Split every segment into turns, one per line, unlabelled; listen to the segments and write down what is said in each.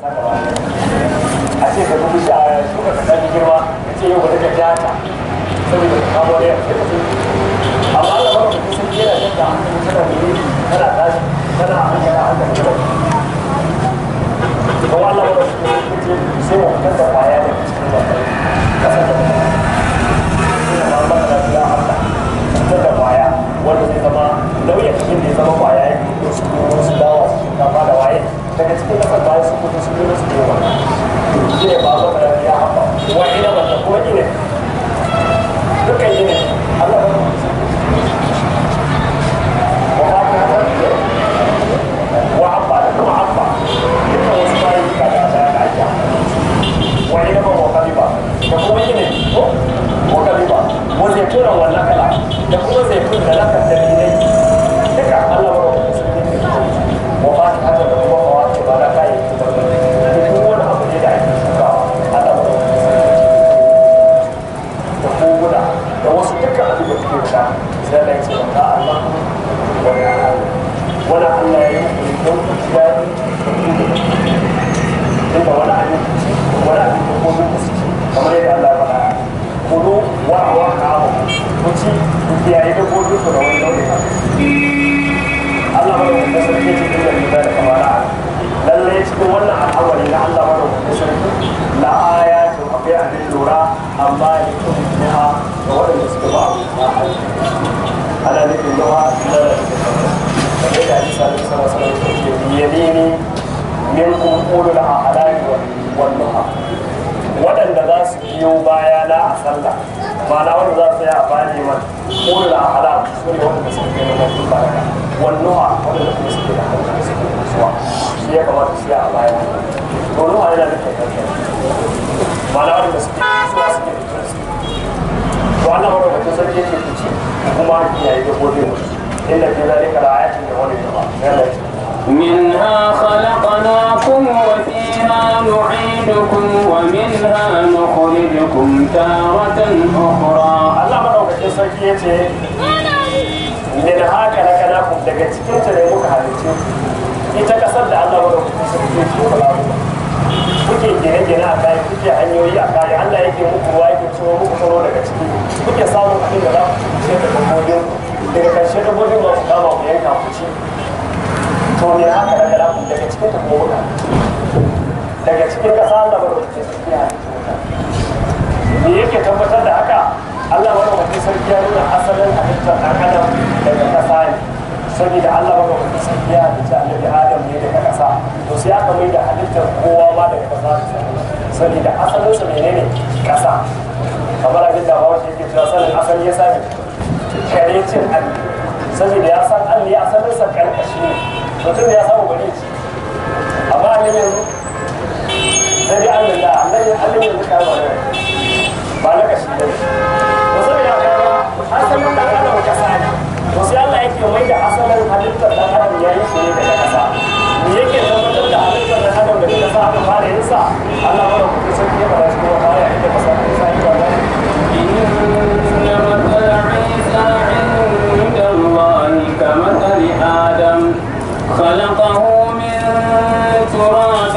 kasa gaba a ce ka dubu a shuka ka ɗan girma ka ce yau bari ka ja ta saboda ka kamo da sai ka ce amma Allah ba ka sun yana jin da hankali tana mene tana tashi tana hankali a hankali tana kuma Allah ba ka ce sai mu fitar da kwaya daga cikin wannan kasar da muka ina ma ba da ya Allah fitar da kwaya wanda zai zama nauyin cikin da ya zama kwaya ya fito su gero su dawa su shinkafa da waye daga cikin kasar bayan su fito su gero su gero shi ne ba ba da ya haɓa wa ina ba ta kuma ina dukkan ina Allah ba wa ba ta wa abba da kuma abba dukkan wasu bayan da da da ake wa ina ba wa kaliba da kuma ina ko wa kaliba wa zaituna wa nakala da kuma zaitun da nakal da dinai duka Allah ba wa sarki ne wa ba ta hada da kuma fawaki ba na kayayyaki ba duk wani abu ne da ake shukawa Allah ba wa sarki da koguna da wasu dukkan abin da kuke da sai Allah ya ce wa Allah wa ya wani Allah ya yi muku don ku ji daɗi da ku da inda wani abin ku ci wani abin da ko ku ci kamar yadda Allah ya faɗa kulu wa wa ka'amu ku ci ku kiyaye dabbobin ku da wani nau'in abinci Allah madaukakin sarki ce inda ni da kamar lallai cikin wannan al'amari na Allah madaukakin sarki la ayatu akwai abin lura amma ya kuma ga waɗanda suka ba abu na ana nufin yawa na da kamar yadda hadisi alaihi sallallahu alaihi wasallam ce bi yamini minkum ulul a'lami wan nuha waɗanda za su biyo baya na a sallah ma'ana wanda za su tsaya a bayan liman ulul a'lam su ne waɗanda suka kai matakin baraka wan nuha waɗanda kuma suke da hankali suke da nutsuwa shi ya kamata su yi a bayan to nuha yana nufin hankali ma'ana waɗanda suke nutsuwa suke da nutsuwa to Allah madaukakin sarki yake ku ci kuma kiyaye dabbobin inda fi zalika la'ayatin da wani jama'a sai Allah ya ce
منها خلقناكم وفيها نعيدكم ومنها نخرجكم تارة أخرى.
Allah madaukakin sarki ya ce min haka na kanakum daga cikin ta ne muka halicce ku ita kasar da Allah madaukakin sarki ya ce ku kuke gine-gine a kayi kuke hanyoyi a kayi Allah yake muku ruwa yake tsoro muku tsoro daga ciki kuke samun abin da za ku ci ku ce da dabbobin daga karshe dabbobin ba su kama ku yanka ku ci to min haka na kanakum daga cikin ta kuma muka daga cikin kasa Allah madaukakin sarki ya halicce mutane. Me yake tabbatar da haka? Allah madaukakin sarki ya nuna asalin halittar ɗan adam daga ƙasa ne saboda Allah madaukakin sarki ya halicci annabi Adam ne daga ƙasa to sai aka mai da halittar kowa ma daga ƙasa aka same shi saboda asalinsa menene ƙasa kamar abin da Bahaushe yake cewa sanin asali ya sami kare cin alli saboda ya san alli asalinsa karkashi ne mutum ya samu bari ci amma annabi yanzu sai dai Allah da annabi annabi yanzu ka ba ba na kashi ne to saboda haka asalin dan adam kasa ne to sai Allah yake mai da asalin halittar dan adam ya yi shi ne daga kasa me yake tabbatar da halittar dan adam daga kasa aka fara yin sa Allah mara kuɗi sarki ya fara cikin wata aya inda kasa ta sa ita ba.
إن مثل عيسى عند الله كمثل آدم خلقه من تراب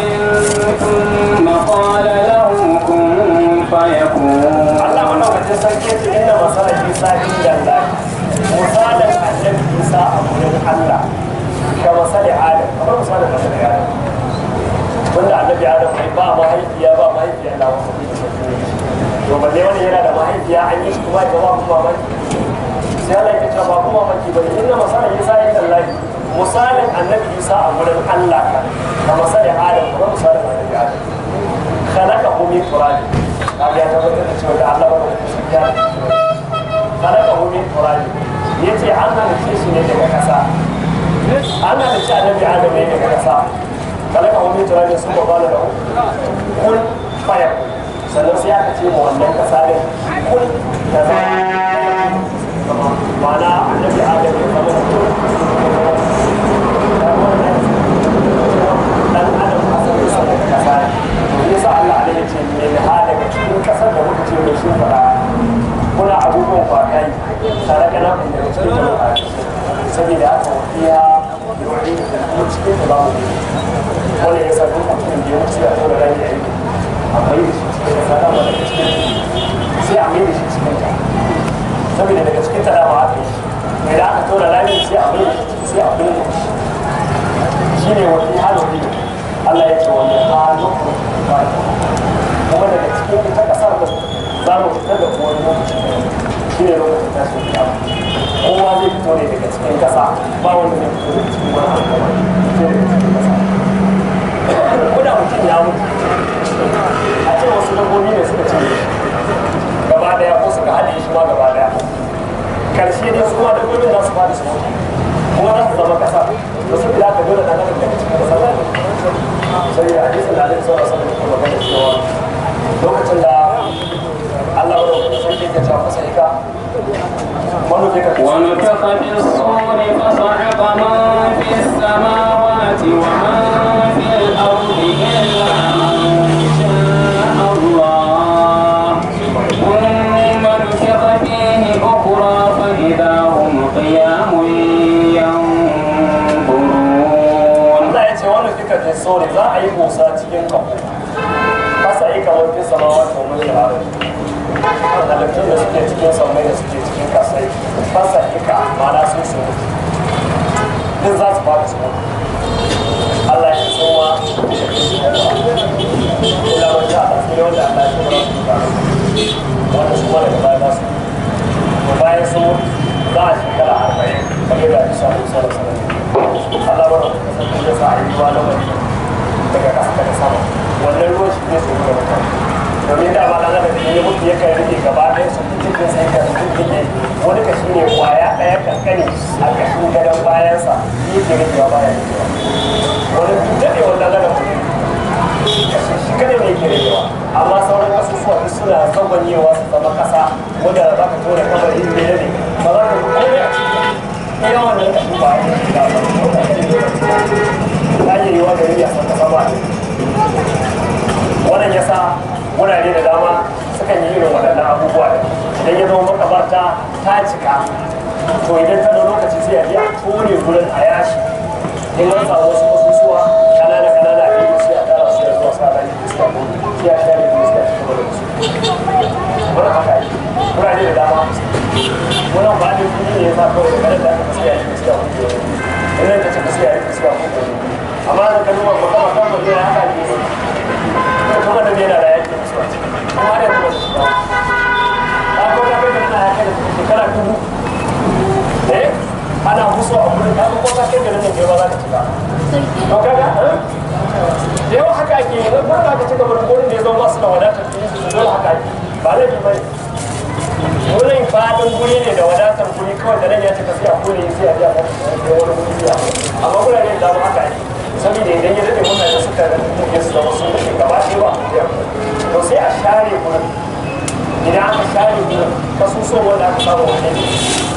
ثم قال له كن فيكون.
Allah madaukakin sarki ya ce inna masala Isa inda Allah misalin annabi Isa a wurin Allah ka masali Adam kamar misalin annabi Adam wanda annabi Adam ai ba mahaifiya ba mahaifiya na wasu ne to balle wani yana da mahaifiya an yi shi kuma ya ba kuma mamaki sai Allah ya ce ba kuma mamaki bane inna masala Isa inda Allah misalin annabi Isa a wurin Allah ka masali Adam kamar misalin annabi Adam khalaqahu min turab kaga ya tabbatar da cewa da Allah madaukakin sarki ya khalaqahu min turab yace an halicce shi ne daga kasa an halicce annabi Adam ne daga kasa khalaqahu min turab summa qala lahu kun fayakun sannan sai aka ce ma wannan kasa din kun ta zama ma'ana annabi Adam ya zama mutum dan adam asalin sa daga kasa ne to yasa Allah alaihi ce min ha daga cikin kasar da muka ce mai shimfiɗa kuna abubuwan kwakai tare kana kun daga cikin jama'a saboda haka wafiya yu'i cikin ta za mu bi. Wannan ya sa duk mutumin da ya mutu ya tura rami a yi a mai da shi cikin kasa, dama daga cikin, sai a mai da shi cikin ta, saboda daga cikin ta dama aka yi shi. Idan aka tura rami sai a mai da shi ciki, sai a binne shi. Shi ne wani halin Allah ya ce wani halin, kuma daga cikin ita kasar da za mu fitar da wani lokaci, shi ne lokacin tashin kiyama. Kowa zai fito ne daga cikin kasa, ba wanda zai fito daga cikin wani abu sai daga cikin kasa. Ko da mutum ya mutu, a ce wasu dabbobi ne suka cinye shi gaba daya ko suka haɗe shi ma gaba daya, karshe dai su ma dabbobin za su fadi su mutu, kuma za su zama kasa da su fi aka dole ɗan adam daga cikin kasa za ne. Saboda hadisin da Alaihi sallallahu alaihi wasallam ke magana cewa lokacin da Allah wadda sarki ke cewa fasa ika manufi ka
ونفخ في الصور فصعق من في السماوات ومن في الأرض إلا من شاء الله، ثم نفخ فيه أخرى فإذا هم قيام ينظرون.
Allah ya ce wani fika fi sori, za a yi busa cikin kaho, fasa ika wani fi samawa to mun yi halittun da suke cikin sammai da suke cikin kasai, fasa ika ma'ana sun su mutu, duk za su fara su mutu. Allah ya so ma illa wanda Allah, sai wanda Allah ya so ba su mutu, wanda su ma daga baya za su mutu. Bayan sun mutu za a shekara 40, kamar da Isa sallallahu alaihi wasallam, Allah ba da kasance zai sa a yi ruwa na wani daga ƙasa daga sama. Wannan ruwan shi zai tsoro da mutane, domin da ba ɗan adam da ya mutu yakan rike gaba ɗaya su cikin sai ka rike wani kashi ne kwaya ɗaya kankani a kashin gadon bayansa, shi yake rikewa, baya rikewa. Wani daɗe wannan ɗan adam kashi shi kadai ne yake rikewa, amma sauran kasusuwa duk suna zagwanyewa su zama ƙasa, wanda za ka tona kabari ne ne ba za ka yi komai a ciki ba. Iya wannan kashin ba ya yi da ba ta yi yiwuwa gari ya san kasa ba. Wannan ya sa wurare da dama sukan yi irin waɗannan abubuwa. Idan ya zama makabarta ta cika, to idan ta da lokaci sai a je a tone gurin a yashi. In an samu wasu kasusuwa kanana kanana a yi, sai a tara su ya zuwa sa rani, sai a goge, sai a share su, sai a cikin wani su. Wannan haka yi wurare da dama. Wannan ba da kudi ne ya sa kawai da kanan da aka sai a yi, sai a goge wani. Idan ta cika sai a yi, sai a goge wani. Amma da ka duba makabarta ba zai haka ne kuma da yana da yake musu a ciki, kuma har yanzu ba su shiga ba. Ko ta kai tana ya kai da shekara 1000 eh ana musu a gurin ka, ko ta kai garin nan ba za ta cika. To kaga da yawa haka ake yi. Gurin da aka cika gurin da ya zama masu da wadatar su, dole haka ake, ba laifi ba ne. Wurin fadin guri ne da wadatar guri kawai, da nan ya cika sai a kore, sai a biya wani guri ya. Amma gurare da dama haka ake, saboda idan ya daɗe mutane suka rage su zama sun daɗe gaba ɗaya ba a to sai a share gurin. Idan aka share gurin, kasusuwan wanda aka samu wani ne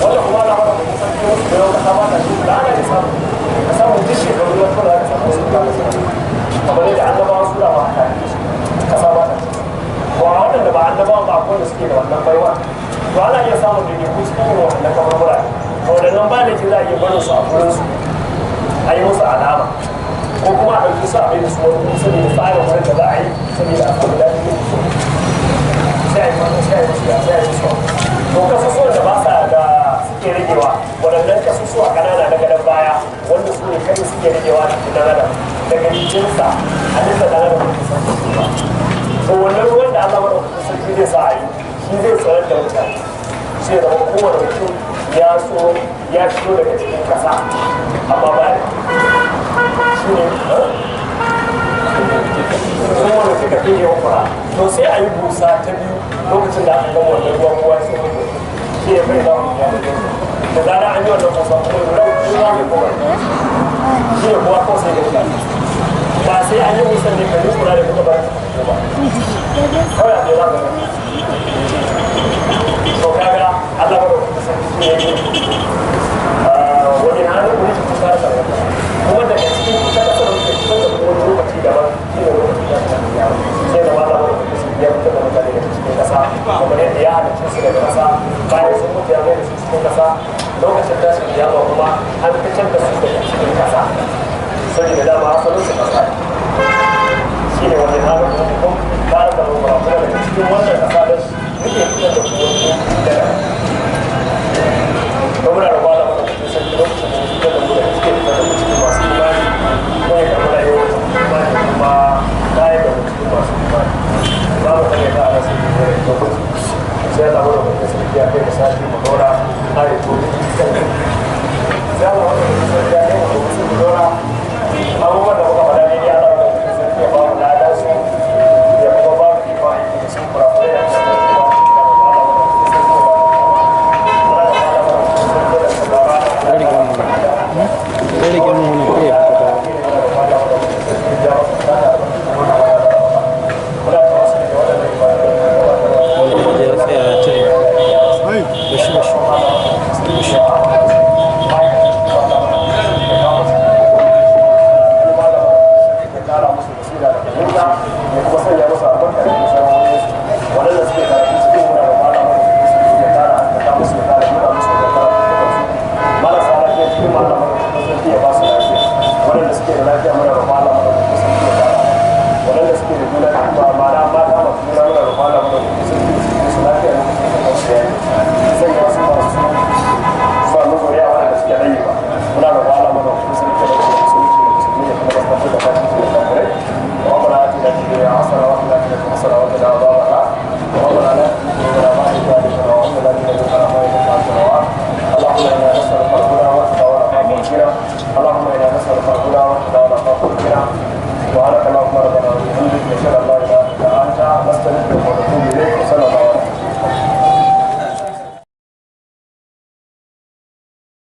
wanda kuma ana maka kuma sarki wasu da yawan kasa ba ta shi da ana da samu ka samu duk shekaru na kawai aka samu wasu kasa kamar yadda annabawan sura ma haka ne, kasa ba ta ci. To a waɗanda ba annabawan ba, akwai da suke da wannan baiwa, to ana iya samun daidaiku cikin irin waɗannan kaburbura. To waɗannan ba da za a iya barin su a gurin su, a yi musu alama, ko kuma a ɗauki su a bai da su wani wuri saboda tsarin wurin da za a yi, saboda a samu daɗin yin su, sai a yi musu, sai a yi musu, sai a yi musu. To kasusuwan da ba sa da suke ragewa, waɗannan kasusuwa ƙanana na gadon baya, wanda su ne kai suke ragewa a cikin ɗan adam daga jikinsa, halittar ɗan adam da san su ba. To wannan ruwan da Allah maɗaukakin sarki zai sa a yi, shi zai tsarar da mutane, sai ya zama kowane mutum ya so ya fito daga cikin ƙasa, amma ba ya shi ne kowane suka fi yawan fara. To sai a yi busa ta biyu lokacin da aka gama wannan ruwan, kowa sai mutu, shi ya bai za mu ya mutu. Da zarar an yi wannan busa kuma ruwan kowa mai kowa shi ne kowa kawai sai gaskiya, ba sai an yi busan ne kai kula da kuka ba ba, kawai a za ka gani. To kaga Allah ba da sarki shi ne wani hannun wani cikin tsara kuma daga cikin ita kasar da ke cikin da wani lokaci daban, shi ne lokacin da ta sai da Allah ba da sarki ya fitar da mutane daga cikin kasa, kamar yadda ya halicce su daga kasa. Bayan sun mutu ya mai da su cikin kasa, lokacin tashin kiyama kuma an fitar da su daga cikin kasa. Saboda dama asalin su kasa shi ne wani halin da kuma tare da kuma daga cikin wannan kasa da muke fitar da kuma daga.